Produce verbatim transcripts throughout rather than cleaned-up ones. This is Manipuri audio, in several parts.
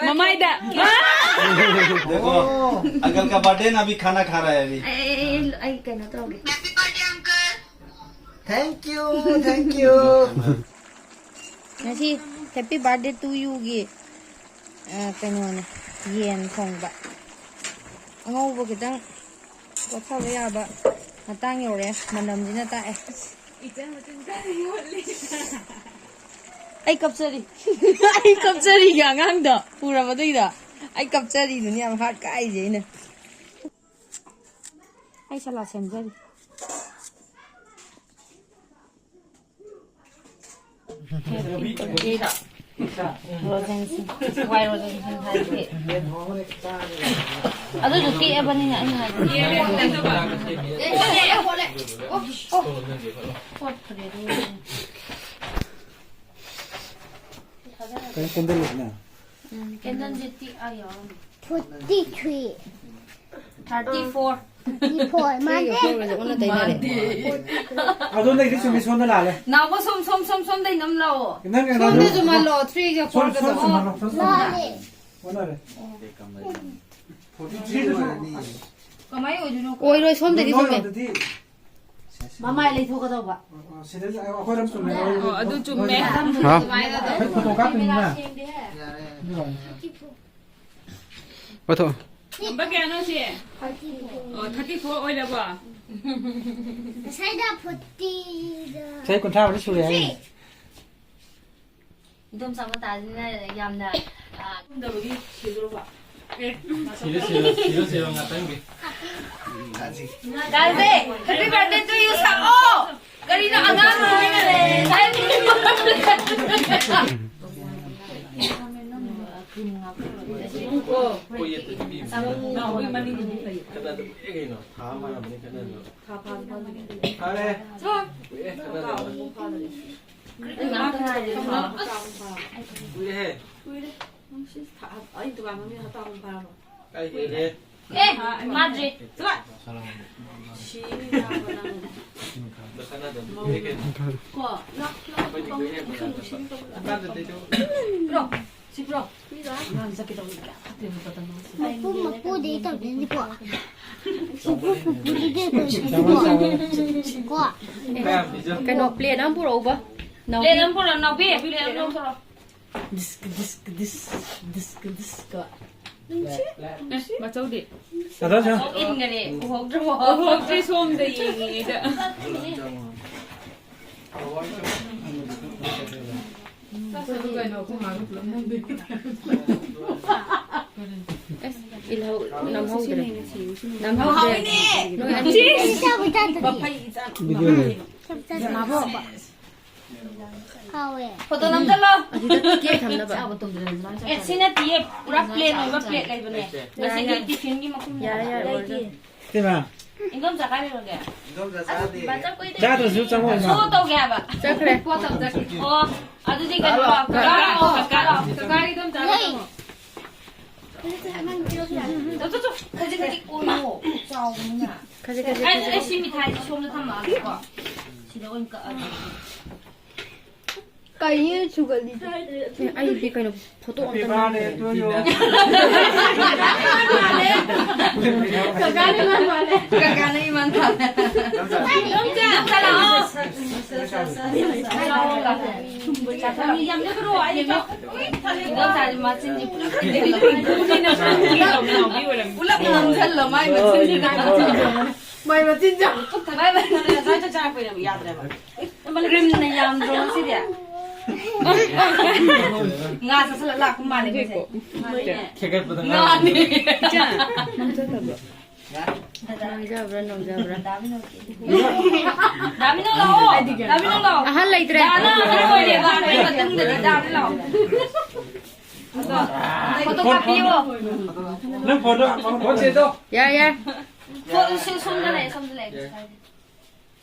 ꯃꯃꯥꯏꯗ꯫ देखो, अंकल का बर्थडे ना, अभी खाना खा रहा है अभी। ꯑꯩ, ꯑꯩ, ꯑꯩ, ꯑꯩ ꯀꯩꯅꯣ ꯇꯧꯒꯦ꯫ Happy birthday, uncle. Thank you, thank you. ꯉꯁꯤ Happy Birthday to Youꯒꯤ, ꯑ, ꯀꯩꯅꯣꯅꯦ, ꯌꯦꯟ ꯊꯣꯡꯕ꯫ ꯑꯉꯧꯕ ꯈꯤꯇꯪ ꯀꯣꯠꯊꯕ ꯌꯥꯕ ꯃꯇꯥꯡ ꯌꯧꯔꯛꯑꯦ꯫ ꯃꯅꯝꯁꯤꯅ ꯇꯥꯛꯑꯦ꯫ ꯏꯆꯟ ꯃꯆꯤꯟ ꯀꯥꯏꯗ ꯌꯣꯠꯂꯤ? ꯑꯩ ꯀꯞꯆꯔꯤ꯫ ꯑꯩ ꯀꯞꯆꯔꯤꯒꯦ ꯑꯉꯥꯡꯗꯣ꯫ ꯎꯔꯕ ꯑꯗꯨꯏꯗꯣ? ꯑꯩ ꯀꯞꯆꯔꯤꯗꯨꯅꯤ ꯌꯥꯝ ꯍꯥꯔꯠ ꯀꯥꯏꯁꯦ ꯑꯩꯅ꯫ ꯑꯩ ꯁꯂꯥꯗ ꯁꯦꯝꯖꯔꯤ꯫ ꯔꯣꯖꯦꯟꯁꯤ꯫ ꯋꯥꯏ ꯔꯣꯖꯦꯟꯁꯤ ꯍꯥꯏꯁꯦ꯫ ꯑꯗꯨꯁꯨ ꯄꯤꯛꯑꯕꯅꯤꯅ ꯑꯩꯅ ꯍꯥꯏꯗꯤ꯫ ꯀꯣꯠꯈ꯭ꯔꯦ ꯑꯗꯨ꯫ ꯀꯩꯅꯣ ꯀꯣꯟꯗ ꯂꯩꯁꯤꯅ? ꯎꯝ, ꯀꯦꯟꯗꯜꯁꯦ ꯇꯤꯛ ꯑꯥ ꯌꯥꯎꯔꯝꯃꯦ꯫ Forty three꯫ Thirty four꯫ Thirty four꯫ ꯃꯥꯟꯗꯦ꯫ ꯑꯗꯣ ꯅꯪꯒꯤꯗꯤ ꯆꯨꯝꯃꯤ, ꯁꯣꯝꯗ ꯂꯥꯜꯂꯦ꯫ ꯅꯥꯎꯕ ꯁꯣꯝ, ꯁꯣꯝ, ꯁꯣꯝ, ꯁꯣꯝꯗꯩ ꯅꯝ ꯂꯥꯛꯑꯣ꯫ ꯅꯪ, ꯅꯪ, ꯁꯣꯝꯗꯁꯨ ꯃꯥꯜꯂꯣ, three ꯒ ꯁꯣꯝ, four ꯒꯗꯣ꯫ ꯁꯣꯝ, ꯁꯣꯝ, ꯁꯣꯝ, ꯁꯣꯝ꯫ ꯂꯥꯜꯂꯦ꯫ ꯑꯣꯟꯅꯔꯦ꯫ Forty three ꯗꯨꯁꯨ꯫ ꯀꯃꯥꯏꯅ ꯑꯣꯏꯗꯣꯏꯅꯣ? ꯑꯣꯏꯔꯣꯏ, ꯁꯣꯝꯗꯗꯤ ꯆꯨꯝꯃꯦ꯫ ꯅꯣꯏꯔꯣꯝꯗꯗꯤ ꯃꯃꯥꯏ ꯂꯩꯊꯣꯛꯀꯗꯧꯕ꯫ ꯑꯣ, ꯑꯣ, ꯁꯤꯗ ꯑꯩꯈꯣꯏꯔꯣꯝ ꯆꯨꯝꯃꯦ꯫ ꯑꯣ, ꯑꯗꯨ ꯆꯨꯝꯃꯦ꯫ ꯍꯥ? ꯑꯗꯨꯃꯥꯏꯅ ꯇꯧ꯫ ꯑꯩ ꯐꯣꯇꯣ ꯀꯥꯞꯄꯤꯅꯤꯅ꯫ ꯌꯥꯔꯦ, ꯌꯥꯔꯦ꯫ ꯑꯗꯨꯒ ꯑꯣꯟꯊꯣꯛꯑꯣ꯫ ꯅꯝꯕꯔ ꯀꯌꯥꯅꯣ ꯁꯤ? ꯑꯣ, thirty four ꯑꯣꯏꯔꯕꯣ? ꯉꯁꯥꯏꯗ forty ꯗ꯫ ꯆꯍꯤ ꯀꯨꯟꯊ꯭ꯔꯥ ꯃꯔꯤ ꯁꯨꯔꯦ ꯍꯥꯏꯅꯦ꯫ ꯏꯗꯣꯝꯆꯥ ꯃꯇꯥꯁꯤꯅ ꯌꯥꯝꯅ, ꯑ, ꯈꯪꯗꯕꯒꯤ ꯁꯤꯗ꯭ꯔꯣꯕ? ꯁꯤꯔꯦ, ꯁꯤꯔꯦ, ꯁꯤꯔꯦ, ꯁꯤꯔꯦ, ꯉꯥꯛꯇꯪꯒꯤ꯫ ꯀꯥꯟꯁꯦ, Happy Birthday to You ꯁꯛꯑꯣ꯫ ꯀꯔꯤꯅꯣ ꯑꯉꯥꯡ ꯑꯣꯏꯔꯒ ꯂꯩ? ꯀꯣꯏ ꯌꯦꯠꯇꯗꯤ ꯃꯤ ꯈꯠꯅꯗꯕ ꯀꯨꯏꯔꯦ ꯀꯩꯅꯣ꯫ ꯊꯥ ꯑꯃ ꯐꯥꯔꯝꯃꯅꯤ ꯈꯠꯅꯗꯕ꯫ ꯊꯥ ꯐꯥꯗꯤ ꯐꯥꯗ꯭ꯔꯤ꯫ ꯐꯥꯔꯦ꯫ ꯀꯨꯏꯔꯦ ꯈꯠꯅꯗꯕ꯫ ꯀꯨꯏꯔꯦꯍꯦ꯫ ꯀꯨꯏꯔꯦ꯫ ꯅꯪ ꯁꯤ ꯊꯥ-, ꯑꯩ ꯗꯨꯀꯥꯟ ꯃꯃꯤꯡ ꯍꯞꯇꯥ ꯑꯍꯨꯝ ꯐꯥꯔꯕꯣ? ꯀꯥꯏ ꯀꯨꯏꯔꯦ꯫ ꯑꯦ, ꯐꯥꯗ꯭ꯔꯤ꯫ ꯆꯠꯂꯣ꯫ ꯁꯤ ꯅꯥꯕ ꯅꯪ꯫ ꯅꯪ ꯈꯠꯅꯗꯕ ꯀꯨꯏꯔꯦ ꯀꯩꯅꯣ꯫ ꯀꯣ, ꯂꯥꯛ, ꯂꯥꯛ, ꯑꯩꯈꯣꯏꯗꯤ ꯀꯨꯏꯔꯦ ꯅꯨꯡꯁꯤꯅ ꯈꯠꯅꯗꯕ꯫ ꯇꯧꯕ꯫ ꯍꯞꯇꯥꯗ ꯇꯩꯊꯣꯛ꯫ ꯄ꯭ꯔꯣ, ꯁꯤ ꯄ꯭ꯔꯣ꯫ ꯃꯄꯨ, ꯃꯄꯨꯗꯤ ꯇꯧꯗꯣꯏꯅꯤꯀꯣ꯫ ꯃꯄꯨ, ꯃꯄꯨꯗꯤ ꯇꯧꯗꯣꯏꯅꯤꯀꯣ꯫ ꯀꯣ꯫ ꯀꯩꯅꯣ, ꯄ꯭ꯂꯦꯠ ꯑꯃ ꯄꯨꯔꯛꯎꯕ꯫ ꯅꯥꯎꯕꯤ꯫ ꯄ꯭ꯂꯦꯠ ꯑꯃ ꯄꯨꯔꯛꯑꯣ, ꯅꯥꯎꯕꯤ, ꯄ꯭ꯂꯦꯠ ꯑꯃ ꯂꯧꯊꯣꯔꯛꯑꯣ꯫ ꯗꯤꯁꯛ, ꯗꯤꯁꯛ, ꯗꯤꯁ, ꯗꯤꯁꯛ, ꯗꯤꯁꯀ꯫ ꯃꯆꯧꯗꯤ꯫ ꯑꯗꯣ ꯁꯦ꯫ ꯑꯣ, ꯏꯟꯒꯅꯤ꯫ ꯎꯍꯧꯗ꯭ꯔꯕꯣ? ꯎꯍꯧꯗ꯭ꯔꯦ, ꯁꯣꯝꯗ ꯌꯦꯡꯉꯤꯉꯩꯗ꯫ ꯑꯩꯈꯣꯏꯁꯨ ꯀꯩꯅꯣ, ꯑꯩꯈꯣꯏ ꯃꯥꯒ ꯄꯨꯂꯞ ꯅꯝꯗꯣꯏꯅꯤ꯫ ꯑꯁ, ꯏꯜꯍꯧ-, ꯅꯝꯍꯧꯗ꯭ꯔꯦ꯫ ꯅꯝꯍꯧꯗ꯭ꯔꯦ꯫ ꯅꯣꯏ ꯑꯅꯤ꯫ ꯆꯥꯕ ꯆꯥꯗꯕꯤ꯫ ꯃꯐꯩ ꯏꯆꯥ꯫ ꯆꯥꯕ ꯆꯥꯗꯕꯤ꯫ ꯍꯥꯎꯋꯦ꯫ ꯐꯣꯇꯣ ꯅꯝꯖꯜꯂꯣ꯫ ꯑꯁꯤꯗ ꯀꯦꯛ ꯊꯝꯅꯕ꯫ ꯑꯦ, ꯁꯤ ꯅꯠꯇꯤꯌꯦ, ꯄꯨꯔꯥ ꯄ꯭ꯂꯦꯟ ꯑꯣꯏꯕ ꯄ꯭ꯂꯦꯠ ꯂꯩꯕꯅꯦ꯫ ꯌꯥꯔꯦ, ꯑꯁꯤꯗꯤ ꯌꯥꯔꯦ, ꯇꯤꯐꯤꯟꯒꯤ ꯃꯈꯨꯝꯅꯦ꯫ ꯌꯥꯔꯦ, ꯌꯥꯔꯦ, ꯑꯣꯏꯔꯦ꯫ ꯁꯤꯃ꯫ ꯏꯟꯗꯣꯝꯆꯥ ꯀꯥꯏ ꯂꯩꯈ꯭ꯔꯒꯦ? ꯏꯟꯗꯣꯝꯆꯥ ꯆꯥꯗꯦ꯫ ꯆꯥꯗ꯭ꯔꯁꯨ ꯆꯪꯉꯣ, ꯏꯃꯥ꯫ ꯁꯣ ꯇꯧꯒꯦ ꯍꯥꯏꯕ꯫ ꯆꯠꯈ꯭ꯔꯦ꯫ ꯄꯣꯠ ꯑꯃ ꯆꯠꯈ꯭ꯔꯦ꯫ ꯑꯣ, ꯑꯗꯨꯗꯤ ꯀꯩꯅꯣ ꯂꯥꯛꯑꯣ, ꯀꯀꯥ ꯂꯥꯛꯑꯣ, ꯀꯀꯥ ꯂꯥꯛꯑꯣ꯫ ꯀꯀꯥꯒꯤ ꯏꯟꯗꯣꯝꯆꯥ ꯂꯥꯛꯑꯣ꯫ ꯆꯣ, ꯆꯣ, ꯆꯣ꯫ ꯈꯖꯤꯛ ꯈꯖꯤꯛ ꯑꯣꯏꯌꯣ, ꯆꯥꯎꯕꯅꯤꯅ꯫ ꯈꯖꯤꯛ ꯈꯖꯤꯛ ꯑꯩ, ꯈꯖꯤꯛ꯫ ꯑꯩ ꯁꯤ ꯃꯤꯊꯥꯏꯁꯦ ꯁꯣꯝꯗ ꯊꯝꯃꯛꯑꯒꯦꯀꯣ꯫ ꯁꯤꯗ ꯑꯣꯏꯅ ꯀꯛꯑꯒꯦ꯫ ꯀꯩꯅꯣ ꯁꯨꯒꯠꯂꯤꯗꯣ? ꯑꯦ, ꯑꯩꯗꯤ ꯀꯩꯅꯣ, ꯐꯣꯇꯣ ꯑꯝꯇ ꯅꯝꯗ꯭ꯔꯦ꯫ ꯀꯀꯥꯅ ꯏꯃꯥꯟ ꯃꯥꯜꯂꯦ꯫ ꯀꯀꯥꯅ ꯏꯃꯥꯟ ꯃꯥꯜꯂꯦ꯫ ꯏꯟꯗꯣꯝꯆꯥ ꯂꯥꯛꯑꯣ꯫ ꯂꯥꯛꯑꯣ, ꯂꯥꯛꯑꯣ꯫ ꯌꯥꯝ ꯂꯦꯞꯀꯅꯣ, ꯑꯩ ꯏꯟꯗꯣꯝꯆꯥꯁꯦ ꯃꯆꯤꯟꯁꯦ ꯄꯨꯂꯞ ꯄꯨꯂꯞ ꯅꯝꯁꯜꯂꯣ, ꯃꯥꯏ ꯃꯆꯤꯟꯁꯦ꯫ ꯃꯥꯏ ꯃꯆꯤꯟꯁꯦ꯫ ꯃꯥꯏ ꯃꯆꯤꯟꯁꯦ ꯉꯁꯥꯏ ꯆꯥꯛ ꯆꯥꯔꯛꯄꯩꯅꯦꯕ, ꯌꯥꯗ꯭ꯔꯦꯕ꯫ ꯀ꯭ꯔꯤꯝꯅ ꯌꯥꯝꯗ꯭ꯔꯣ ꯉꯁꯤꯗꯤ? ꯉꯥ ꯆꯥꯁꯜꯂ ꯂꯥꯛꯄ ꯃꯥꯜꯂꯦ ꯉꯁꯤ꯫ ꯈꯦꯒꯠꯄꯗ ꯉꯥꯅꯤ꯫ ꯏꯆꯥ, ꯅꯪ ꯆꯠꯇꯕ꯭ꯔꯣ? ꯅꯪꯖꯕ꯭ꯔꯥ, ꯅꯪꯖꯕ꯭ꯔꯥ? ꯗꯥꯃꯤꯅꯣ ꯂꯥꯛꯑꯣ꯫ ꯗꯥꯃꯤꯅꯣ ꯂꯥꯛꯑꯣ꯫ ꯑꯍꯜ ꯂꯩꯇ꯭ꯔꯦ꯫ ꯗꯥꯅ ꯑꯍꯜ ꯑꯣꯏꯔꯦꯕ꯫ ꯑꯩ ꯃꯇꯨꯡꯗꯗꯤ ꯗꯥꯃꯤ ꯂꯥꯛꯑꯣ꯫ ꯑꯗꯣ, ꯐꯣꯇꯣ ꯀꯥꯞꯄꯤꯌꯣ꯫ ꯅꯪ ꯐꯣꯟꯗꯣ, ꯐꯣꯟ ꯆꯦꯗꯣ꯫ ꯌꯥꯔꯦ, ꯌꯥꯔꯦ꯫ ꯐꯣꯟ ꯁꯤ ꯁꯣꯝꯗ ꯂꯩ, ꯁꯣꯝꯗ ꯂꯩ꯫ ꯀꯩꯁꯨ ꯀꯥꯏꯗꯦ꯫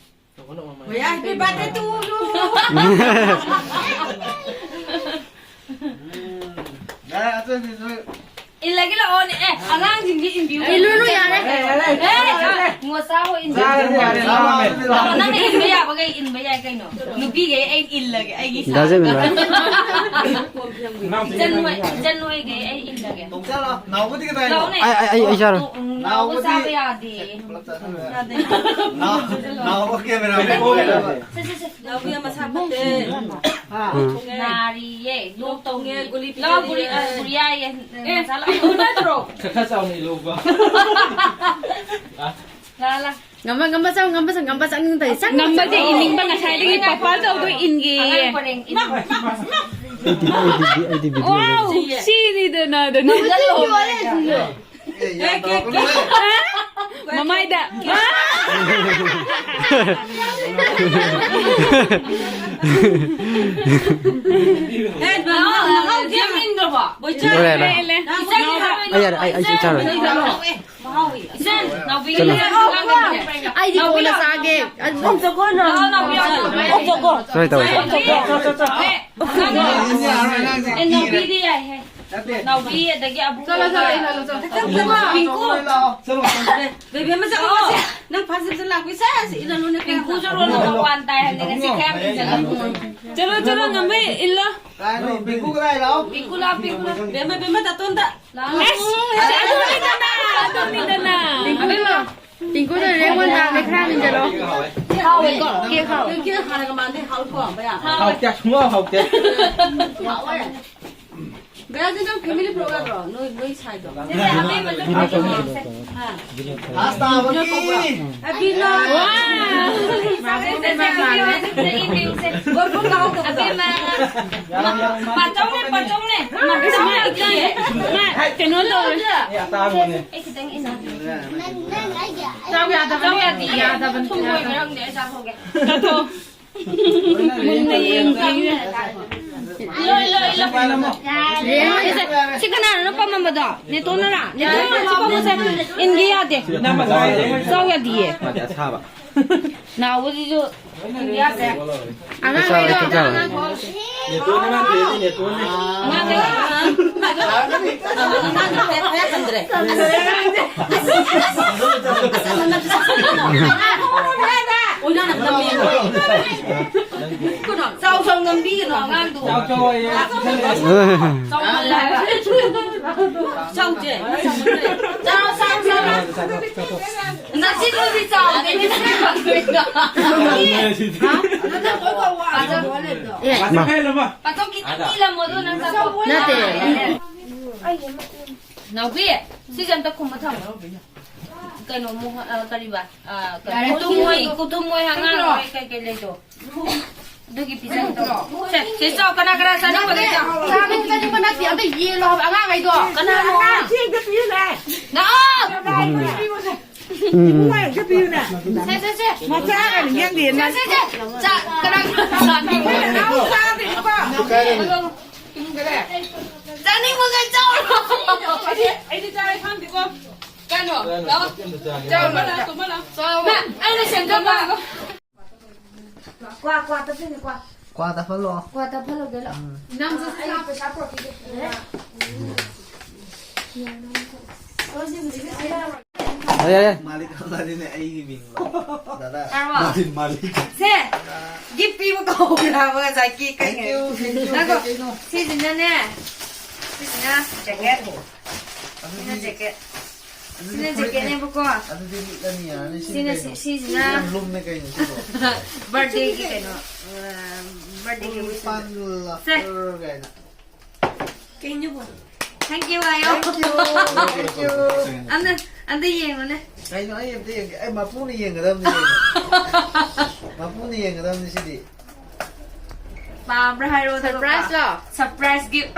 ꯃꯌꯥ, happy birthday to you. ꯎꯝ꯫ ꯌꯥꯔꯦ, ꯑꯇꯩꯗꯤ ꯅꯣꯏ ꯏꯜꯂꯒꯦ ꯂꯥꯛꯑꯣꯅꯦ꯫ ꯑꯦ, ꯑꯉꯥꯡꯁꯤꯡꯗꯤ ꯏꯟꯕꯤꯌꯨ꯫ ꯏꯜꯂꯨꯅꯨ, ꯌꯥꯔꯦ꯫ ꯑꯦ, ꯉꯣꯆꯥ ꯍꯣꯏ ꯏꯟꯕꯤꯌꯨ꯫ ꯌꯥꯔꯦ, ꯌꯥꯔꯦ, ꯂꯥꯛꯑꯣ, ꯂꯥꯛꯑꯣ꯫ ꯅꯪꯅ ꯏꯟꯕ ꯌꯥꯕꯈꯩ ꯏꯟꯕ ꯌꯥꯏ ꯀꯩꯅꯣ꯫ ꯅꯨꯄꯤꯈꯩ ꯑꯩ ꯏꯜꯂꯒꯦ, ꯑꯩꯒꯤ ꯗꯥ ꯖꯦꯃꯤꯟ ꯁꯥꯏꯠꯇ꯫ ꯍꯣꯏ꯫ ꯏꯆꯟ ꯍꯣꯏ, ꯏꯆꯟ ꯍꯣꯏꯈꯩ ꯑꯩ ꯏꯜꯂꯒꯦ꯫ ꯇꯣꯡ ꯆꯠꯂꯣ, ꯅꯥꯎꯕꯗꯤ ꯀꯗꯥꯏꯅꯣ? ꯂꯥꯛꯑꯣꯅꯦ꯫ ꯑꯩ, ꯑꯩ, ꯑꯩ, ꯑꯩ ꯆꯥꯔꯣꯏ꯫ ꯎꯝ, ꯅꯥꯎꯕ ꯅꯥꯎꯕꯗꯤ ꯆꯥꯕ ꯌꯥꯗꯦ꯫ ꯄꯨꯂꯞ ꯆꯥꯁꯟꯕ ꯌꯥꯗꯦ꯫ ꯌꯥꯗꯦ꯫ ꯅꯥꯎ-, ꯅꯥꯎꯕ ꯀꯦꯃꯦꯔꯥ ꯃꯦꯟ ꯑꯣꯏꯔꯦ꯫ ꯁꯦ, ꯁꯦ, ꯁꯦ꯫ ꯅꯥꯎꯕꯤ ꯃꯁꯥ ꯐꯠꯇꯦ꯫ ꯎꯝ꯫ ꯅꯥꯔꯤꯌꯦ, ꯂꯣꯛ ꯇꯧꯉꯦ, ꯒꯨꯂꯤ ꯂꯥꯎ, ꯄꯤꯖꯔꯤꯌꯦ꯫ ꯒꯨꯂꯤ, ꯑ, ꯒꯨꯂꯤ ꯌꯥꯏꯌꯦ꯫ ꯑꯦ, ꯃꯁꯥ ꯂꯥꯎ꯫ ꯅꯠꯇ꯭ꯔꯣ? ꯈꯔ ꯈꯔ ꯆꯥꯎꯅ ꯏꯜꯂꯨꯕ꯫ ꯂꯥ, ꯂꯥ꯫ ꯉꯝꯕ, ꯉꯝꯕ ꯆꯥꯎ, ꯉꯝꯕ ꯆꯥꯎ, ꯉꯝꯕ ꯆꯥꯅꯤꯡ ꯇꯧꯔꯤ꯫ ꯆꯥꯛ ꯉꯝꯕꯗꯤ ꯏꯅꯤꯡꯕ ꯉꯁꯥꯏꯗꯒꯤ ꯄꯄꯥ ꯆꯧꯗꯣ ꯏꯟꯒꯦꯌꯦ꯫ ꯑꯉꯥꯡ ꯄꯔꯦꯡ ꯏꯟ-, ꯑꯩꯗꯤ, ꯑꯩꯗꯤ, ꯑꯩꯗꯤ, ꯑꯩꯗꯤ ꯚꯤꯗꯤꯑꯣ ꯋꯥꯎ, ꯂꯩ꯫ ꯁꯤꯅꯤꯗꯅ, ꯑꯗꯨꯅ꯫ ꯅꯝꯁꯤꯜꯂꯣ꯫ ꯃꯃꯥꯏꯗ꯫ ꯍꯦ, ꯃꯍꯥꯎ, ꯃꯍꯥꯎ ꯌꯦꯡꯅꯤꯡꯗ꯭ꯔꯕꯣ? ꯕꯣꯏꯆꯥ꯫ ꯂꯣꯏꯔꯦ, ꯂꯣꯏꯔꯦ꯫ ꯏꯜꯂꯦ, ꯏꯜꯂꯦ꯫ ꯏꯆꯟ, ꯑꯩ ꯌꯥꯔꯦ, ꯑꯩ, ꯑꯩ ꯆꯥꯔꯣꯏ꯫ ꯃꯍꯥꯎ ꯌꯦꯡ-, ꯏꯆꯟ, ꯅꯥꯎꯕꯤ, ꯆꯠꯂꯣ꯫ ꯏꯆꯟ, ꯅꯥꯎꯕꯤ, ꯑꯩꯗꯤ ꯀꯣꯟꯅ ꯆꯥꯒꯦ꯫ ꯑꯣꯛ ꯆꯥꯒꯣ ꯅꯪ꯫ ꯅꯥꯎꯕꯤ, ꯅꯥꯎꯕꯤ, ꯁꯨꯃꯥꯏ ꯇꯧꯋꯦ꯫ ꯑꯣꯛ ꯆꯥꯒꯣ꯫ ꯑꯦ, ꯑꯉꯥꯡ-, ꯑꯦ, ꯅꯥꯎꯕꯤꯗꯤ ꯌꯥꯏꯍꯦ꯫ ꯅꯠꯇꯦ꯫ ꯅꯥꯎꯕꯤ ꯑꯗꯒꯤ ꯑꯕꯨꯡ꯫ ꯆꯠꯂꯣ, ꯆꯠꯂꯣ, ꯏꯜꯍꯜꯂꯣ, ꯆꯠꯂꯣ꯫ ꯆꯠꯂꯣ, ꯆꯠꯂꯣ, ꯄꯤꯡꯀꯨ꯫ ꯆꯠꯂꯣ, ꯆꯠꯂꯣ꯫ ꯕꯦ-, ꯕꯦꯕꯦꯝꯃ ꯆꯠꯂꯣ꯫ ꯅꯪ ꯐꯥꯁ ꯗꯤꯕꯤꯖꯟ ꯂꯥꯛꯄꯩ ꯁꯦꯁ ꯏꯜꯍꯜꯂꯣꯅꯦ꯫ ꯄꯤꯡꯀꯨꯁꯨ ꯔꯣꯜ ꯅꯝꯕꯔ ꯋꯥꯟ ꯇꯥꯏ ꯍꯥꯏꯕꯅꯤ ꯉꯁꯤ ꯈꯔ ꯌꯥꯝ ꯏꯟꯖꯜꯂꯨ꯫ ꯆꯠꯂꯣ, ꯆꯠꯂꯣ, ꯉꯝꯃꯦ, ꯏꯜꯂꯣ꯫ ꯀꯥꯏꯅꯣ, ꯄꯤꯡꯀꯨ ꯀꯗꯥꯏ ꯂꯥꯛꯑꯣ? ꯄꯤꯡꯀꯨ ꯂꯥꯛꯑꯣ, ꯄꯤꯡꯀꯨ ꯂꯥꯛꯑꯣ꯫ ꯕꯦꯝꯃ, ꯕꯦꯝꯃ, ꯇꯥꯇꯣꯟꯗ꯫ ꯂꯥꯛꯑꯣ꯫ ꯑꯁ, ꯑꯗꯨꯅꯤꯗꯅ, ꯑꯗꯨꯅꯤꯗꯅ꯫ ꯑꯕꯦꯝꯃ꯫ ꯄꯤꯡꯀꯨꯗ ꯔꯦꯡ ꯋꯥꯟ ꯇꯥꯕꯅꯦ, ꯈꯔ ꯌꯥꯝ ꯏꯟꯖꯜꯂꯣ꯫ ꯍꯥꯎꯋꯦꯀꯣ? ꯀꯦꯛ ꯍꯥꯎꯋꯦ꯫ ꯀꯦꯛ ꯍꯥꯟꯅꯒ ꯃꯥꯟꯗꯦ, ꯍꯥꯎꯋꯤꯀꯣ, ꯕꯌꯥ? ꯍꯥꯎꯇꯦ, ꯁꯨꯡꯍꯥꯎ ꯍꯥꯎꯇꯦ꯫ ꯍꯥꯎꯋꯦ꯫ ꯕꯌꯥ, ꯑꯗꯨ ꯅꯪ ꯐꯦꯃꯤꯂꯤ ꯄꯨꯔꯛꯑꯣ ꯌꯥꯗ꯭ꯔꯣ? ꯅꯣꯏ, ꯅꯣꯏ ꯁꯥꯏꯗꯣ꯫ ꯁꯦ, ꯁꯦ, ꯑꯕꯦꯝꯃ, ꯑꯗꯨꯝ ꯄꯤꯔꯛꯑꯣ꯫ ꯍꯥ? ꯂꯥꯁ ꯇꯥꯕꯒꯤ꯫ ꯑꯕꯤꯅꯥ꯫ ꯋꯥ! ꯁꯦ, ꯁꯦ, ꯁꯦ, ꯁꯦ, ꯁꯦ, ꯁꯦ, ꯁꯦ, ꯁꯦ, ꯁꯦ, ꯁꯦ꯫ ꯒꯣꯜ ꯒꯣꯜ ꯀꯥꯎ ꯇꯧꯕꯗꯣ꯫ ꯑꯕꯦꯝꯃ꯫ ꯃꯥ, ꯄꯥꯆꯧꯅꯦ, ꯄꯥꯆꯧꯅꯦ꯫ ꯃꯥ, ꯃꯥ, ꯃꯥ, ꯃꯥ, ꯀꯩꯅꯣ ꯇꯧꯔꯦ꯫ ꯑꯦ, ꯑꯇꯥꯡꯕꯅꯦ꯫ ꯑꯩ ꯈꯤꯇꯪ ꯏꯟꯅ꯫ ꯆꯥꯎ ꯌꯥꯗꯕꯅꯦ꯫ ꯆꯥꯎ ꯌꯥꯗꯤꯌꯦ꯫ ꯌꯥꯗꯕꯅꯦ꯫ ꯊꯨꯝ ꯑꯣꯏꯕ꯭ꯔꯥ ꯈꯪꯗꯦ, ꯑꯩ ꯆꯥꯊꯣꯛꯑꯒꯦ꯫ ꯆꯥꯊꯣꯛꯑꯣ꯫ ꯃꯨꯟꯅ ꯌꯦꯡꯒꯦ꯫ ꯏꯜꯂꯣ, ꯏꯜꯂꯣ, ꯏꯜꯂꯣ꯫ ꯁꯦ, ꯁꯤ ꯀꯅꯥꯅꯣ ꯄꯝꯃꯝꯕꯗꯣ? ꯅꯦꯇꯣꯟꯅꯔꯥ? ꯅꯦꯇꯣꯟꯅ ꯁꯤ ꯄꯝꯃꯣꯁꯦ꯫ ꯏꯟꯒꯦ ꯌꯥꯗꯦ꯫ ꯆꯥꯎ ꯌꯥꯗꯤꯌꯦ꯫ ꯃꯥꯗꯤ ꯑꯁꯥꯕ꯫ ꯅꯥꯎꯕꯁꯤꯁꯨ ꯏꯟꯒꯦ ꯌꯥꯗ꯭ꯔꯦ꯫ ꯑꯉꯥꯡꯈꯩꯗꯣ꯫ ꯅꯦꯇꯣꯟꯅꯦ ꯃꯥ ꯊꯤꯔꯤꯁꯦ, ꯅꯦꯇꯣꯟꯅꯦ꯫ ꯑꯉꯥꯡꯈꯩ꯫ ꯆꯥꯎ ꯆꯥꯎ ꯅꯝꯕꯤꯒꯅꯣ ꯑꯉꯥꯡꯗꯣ꯫ ꯆꯥꯎ ꯆꯥꯎ ꯑꯌꯦ꯫ ꯆꯥꯎꯃꯜꯂꯦ ꯍꯥꯏꯕ꯫ ꯆꯥꯎꯁꯦ꯫ ꯆꯥꯎ ꯆꯥꯎ ꯆꯥꯎ꯫ ꯅꯆꯤꯟꯗꯨꯗꯤ ꯆꯥꯎꯗꯦ꯫ ꯄꯥꯊꯣꯛ ꯈꯤꯇꯪ ꯏꯜꯂꯝꯃꯣ ꯑꯗꯨ ꯅꯪ ꯆꯥꯊꯣꯛ꯫ ꯅꯠꯇꯦ꯫ ꯅꯥꯎꯕꯤ, ꯁꯤꯁꯦ ꯑꯝꯇ ꯈꯨꯝꯃ ꯊꯝꯃꯣ꯫ ꯀꯩꯅꯣ, ꯃꯣꯍ-, ꯑ, ꯀꯔꯤꯕ? ꯑ, ꯀꯩꯅꯣ, ꯌꯥꯔꯦ, ꯀꯨꯊꯨꯝ ꯃꯣꯏ, ꯇꯨꯝꯃꯣ꯫ ꯀꯨꯊꯨꯝ ꯃꯣꯏ ꯑꯉꯥꯡ ꯇꯨꯝꯃꯣ꯫ ꯍꯣꯏ ꯀꯩꯀꯩ ꯂꯩꯗꯣ? ꯑꯗꯨꯒꯤ ꯄꯤꯖꯕꯗꯣ꯫ ꯁꯦ, ꯁꯦ, ꯆꯥꯎ, ꯀꯅꯥ ꯀꯅꯥ ꯆꯥꯅꯤꯡꯕꯒꯩ ꯆꯥꯎ꯫ ꯆꯥꯅꯤꯡ-, ꯆꯥꯅꯤꯡꯕ ꯅꯠꯇꯦ, ꯑꯝꯇ ꯌꯦꯜꯂꯣ ꯍꯥꯏꯕ ꯑꯉꯥꯡꯈꯩꯗꯣ꯫ ꯀꯅꯥꯅꯣ? ꯁꯤ ꯑꯝꯇ ꯄꯤꯌꯨꯅꯦ꯫ ꯂꯥꯛꯑꯣ꯫ ꯄꯤꯌꯨꯅꯦ꯫ ꯏꯕꯨꯡꯉꯣ ꯑꯝꯇ ꯄꯤꯌꯨꯅꯦ꯫ ꯁꯦ, ꯁꯦ, ꯁꯦ꯫ ꯃꯆꯥꯒ ꯌꯦꯡꯗꯦ ꯁꯦ, ꯅꯪ꯫ ꯁꯦ, ꯁꯦ꯫ ꯆꯥ-, ꯀꯅꯥ ꯀꯅꯥ ꯆꯥꯅꯤꯡꯕ? ꯏꯕꯨꯡꯉꯣ ꯆꯥꯗ꯭ꯔꯤꯀꯣ꯫ ꯆꯥꯅꯤꯡꯕꯒꯩ ꯆꯥꯎ꯫ ꯑꯩꯗꯤ, ꯑꯩꯗꯤ ꯆꯥꯔꯦ ꯈꯪꯗꯦꯀꯣ꯫ ꯀꯩꯅꯣ? ꯂꯥꯛꯑꯣ꯫ ꯆꯥꯎ, ꯂꯥꯛꯑꯣ, ꯂꯥꯛꯑꯣ꯫ ꯆꯥꯎ꯫ ꯃꯥ, ꯑꯩꯅ ꯁꯦꯝꯖꯕ꯫ ꯀ꯭ꯋꯥ, ꯀ꯭ꯋꯥ ꯇꯞꯇꯣꯏꯅꯦ, ꯀ꯭ꯋꯥ꯫ ꯀ꯭ꯋꯥ ꯇꯞꯍꯜꯂꯣ꯫ ꯀ꯭ꯋꯥ ꯇꯞꯍꯜꯂꯨꯒꯦ, ꯂꯥꯛꯑꯣ꯫ ꯎꯝ꯫ ꯅꯪꯁꯨ ꯁꯥ ꯄꯩꯁꯥ ꯄꯨꯔꯛꯈꯤꯒꯦ꯫ ꯍꯣꯏ, ꯌꯥꯔꯦ, ꯌꯥꯔꯦ꯫ ꯃꯥꯂꯤꯛ ꯑꯃꯅꯤꯅꯦ ꯑꯩꯒꯤ ꯃꯤꯡꯗꯣ꯫ ꯗꯥꯗꯥ꯫ ꯇꯥꯔꯕꯣ? ꯃꯥꯔꯇꯤꯟ ꯃꯥꯂꯤꯛ꯫ ꯁꯦ, ꯒꯤꯐ ꯄꯤꯕ ꯀꯧꯕ꯭ꯔꯥꯕ ꯉꯁꯥꯏꯒꯤ ꯀꯩꯅꯣ? Thank you, thank you, ꯉꯥꯏꯈꯣ꯫ ꯀꯩꯅꯣ? ꯁꯤꯁꯤꯅꯅꯦ, ꯁꯤꯁꯤꯅ ꯖꯦꯀꯦꯠ, ꯑꯗꯨꯗꯤ ꯁꯤꯅ ꯖꯦꯀꯦꯠ꯫ ꯑꯗꯨꯗꯤ ꯁꯤꯅ ꯐꯨꯔꯤꯠꯅꯦ꯫ ꯖꯦꯀꯦꯠꯅꯦꯕꯀꯣ꯫ ꯑꯗꯨꯗꯤ ꯂꯤꯠꯂꯅꯤ, ꯌꯥꯔꯅꯤ, ꯁꯤꯅ ꯀꯩꯅꯣ? ꯁꯤ-, ꯁꯤꯁꯤꯅ ꯌꯥꯝ ꯂꯨꯝꯃꯦ ꯀꯩꯅꯣ ꯁꯤꯕꯣ? ꯕꯥꯔꯗꯦꯒꯤ ꯀꯩꯅꯣ, ꯑ, ꯕꯥꯔꯗꯦꯒꯤ ꯐꯨꯜ ꯋꯤꯁ꯫ ꯄꯥꯟ ꯁꯦ꯫ ꯂꯥꯛꯄ꯭ꯔꯥ ꯀꯥꯏꯅ꯫ ꯀꯩꯅꯣꯕꯣ? Thank you ꯍꯥꯏꯌꯣ꯫ Thank you, thank you꯫ ꯑꯝꯇ, ꯑꯝꯇ ꯌꯦꯡꯉꯨꯅꯦ꯫ ꯀꯩꯅꯣ ꯑꯩ ꯑꯝꯇ ꯌꯦꯡꯒꯦ꯫ ꯑꯩ ꯃꯄꯨꯅ ꯌꯦꯡꯒꯗꯕꯅꯤ ꯀꯩꯅꯣ꯫ ꯃꯄꯨꯅ ꯌꯦꯡꯒꯗꯕꯅꯤ ꯁꯤꯗꯤ꯫ ꯄꯥꯝꯕ꯭ꯔꯥ ꯍꯥꯏꯔꯣ, ꯑꯗꯨꯒ surprise ꯂꯣ? Surprise gift꯫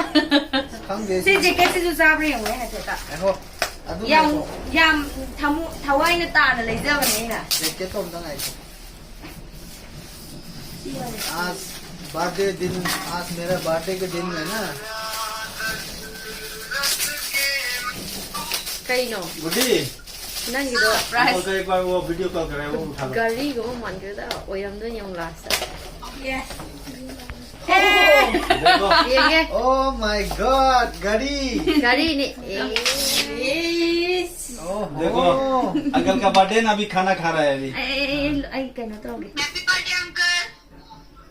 ꯈꯪꯗꯦ ꯁꯤ ꯑꯩꯁꯨ꯫ ꯖꯦꯀꯦꯠꯁꯤꯁꯨ ꯆꯥꯕ꯭ꯔꯥ ꯌꯦꯡꯉꯨꯅꯦ ꯍꯥꯏꯐꯦꯠꯇ꯫ ꯉꯥꯏꯈꯣ꯫ ꯑꯗꯨ ꯌꯥꯝ, ꯉꯥꯏꯈꯣ꯫ ꯌꯥꯝ ꯊꯃꯣ-, ꯊꯋꯥꯏꯅ ꯇꯥꯅ ꯂꯩꯖꯕꯅꯦ ꯑꯩꯅ꯫ ꯖꯦꯀꯦꯠꯇꯣ ꯑꯝꯇ ꯉꯥꯏꯈꯣ꯫ आज बर्थडे दिन, आज मेरा बर्थडे का दिन है ना। ꯀꯩꯅꯣ? गुड्डी। ꯅꯪꯒꯤꯗꯣ ꯄ꯭ꯔꯥꯏꯁ। अंकल का एक बार वो वीडियो कॉल कराए, वो उठा लो। ꯒꯥꯔꯤꯒꯨꯝꯕ ꯃꯥꯟꯈ꯭ꯔꯦꯗ, ꯑꯣꯏꯔꯝꯗꯣꯏꯅꯤ ꯌꯦꯡꯉꯨ ꯂꯥꯁꯇ꯫ Yes꯫ देखो। ये क्या? Oh my God, घड़ी। घड़ी नहीं। ओहो। देखो, अंकल का बर्थडे ना, अभी खाना खा रहा है अभी। ए, ए, ए, कहना तो होगी। Happy birthday, uncle.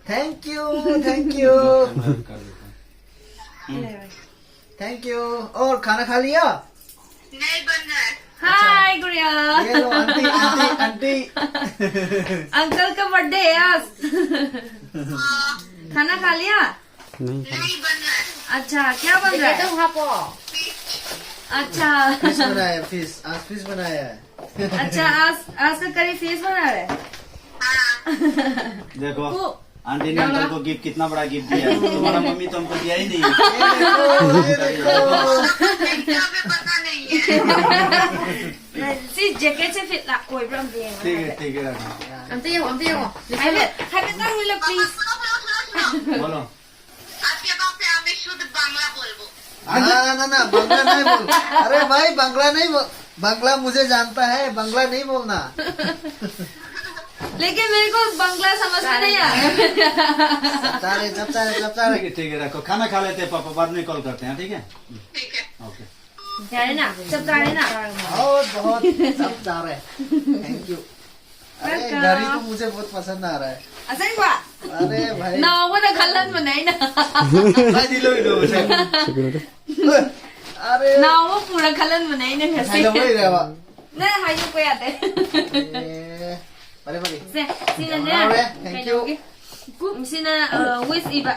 Thank you, thank you, कर देते हैं। thank you. और खाना खा लिया? नहीं बन रहा है. हाय गुड़िया। ये लो आंटी, आंटी, आंटी. अंकल का बर्थडे है आज। खाना खा लिया? नहीं बन रहा है. अच्छा, क्या बन रहा है? अच्छा, फिश बनाया है, फिश. आज फिश बनाया है. अच्छा, आज आज का करी फिश बना रहे हैं? हाँ. देखो, वो आंटी ने अंकल को गिफ्ट, कितना बड़ा गिफ्ट दिया है. तुम्हारा मम्मी तो हमको दिया ही नहीं. नहीं, क्या हमें पता नहीं है. सी जैकेट से फिर ला कोई प्रॉब्लम नहीं है. ठीक है, ठीक है, रखो. हम तो ये हम तो ये वो हाय पे हाय पे तंग मिलो प्लीज. बोलो. আজকে বাপে আমি শুধু বাংলা বলবো. ना ना ना ना, बांग्ला नहीं बोल. अरे भाई, बांग्ला नहीं बोल. बांग्ला मुझे जानता है, बांग्ला नहीं बोलना. लेकिन मेरे को बंगला समझ में नहीं आया. चपचा रहे, चपचा रहे, चपचा ठीक रहे. है, ठीक है, रखो, खाना खा लेते हैं पापा, बाद में कॉल करते हैं, ठीक है? ঠিক আছে. ओके. जाने ना, सब जाने ना. बहुत बहुत चपचा रहे. Thank you. अरे, घड़ी तो मुझे बहुत पसंद आ रहा है. असेंबा. अरे भाई. ꯅꯥꯎꯕꯅ ꯈꯜꯍꯟꯕꯅꯦ ꯑꯩꯅ. भाई, दिलो, दिलो. अरे. ꯅꯥꯎꯕ ꯄꯨꯔꯥ ꯈꯜꯍꯟꯕꯅꯦ ꯑꯩꯅ ꯉꯁꯤ. खाइलो भाई रेवा. ꯅꯪ ꯍꯥꯏꯗꯣꯛꯄ ꯌꯥꯗꯦ. ए, अरे भाई. ꯁꯦ, ꯁꯤꯅꯅꯦ. ꯌꯥꯝ ꯍꯔꯥꯎꯔꯦ. Thank you. ꯀꯩꯅꯣꯒꯤ, ꯁꯤꯅ ꯋꯤꯁ ꯏꯕ.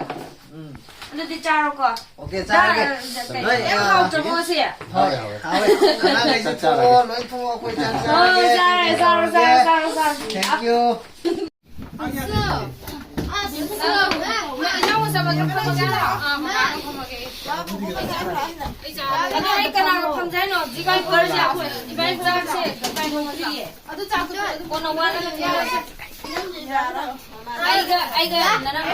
ꯎꯝ. ꯑꯗꯨꯗꯤ ꯆꯥꯔꯣꯀꯣ. Okay, ꯆꯥ- ꯆꯥꯔꯒꯦ. ꯀꯩꯅꯣ, ꯅꯣꯏ, ꯌꯥꯝ ꯑ, ꯍꯥꯎꯇ꯭ꯔꯕꯣ ꯁꯤ? ꯍꯣꯏ, ꯍꯥꯎꯋꯦ. ꯑꯉꯥꯡꯈꯩꯁꯨ ꯊꯣꯛꯑꯣ, ꯂꯣꯏ ꯊꯣꯛꯑꯣ, ꯑꯩꯈꯣꯏ ꯆꯥꯛ ꯑꯣ, ꯆꯥꯔꯒꯦ. ꯆꯥꯔꯦ, ꯆꯥꯔꯣ, ꯆꯥꯔꯣ, ꯆꯥꯔꯣ, ꯆꯥꯔꯣ. Thank you. ꯑꯗꯣ ꯑꯩ ꯀꯅꯥꯒ ꯐꯝꯖꯦ ꯍꯥꯏꯅꯣ? ꯍꯧꯖꯤꯛ ꯑꯩ ꯐꯔꯁꯦ ꯑꯩꯈꯣꯏ ꯏꯕꯥꯅꯤ ꯆꯥꯛꯁꯦ ꯏꯕꯥꯅꯤ ꯊꯣꯡꯉꯛꯇ꯭ꯔꯤꯌꯦ. ꯀꯣꯟꯅ ꯋꯥꯔꯒ ꯊꯣꯡꯉꯁꯦ. ꯑꯩꯒ ꯑꯩꯒ ꯅꯅꯥꯎ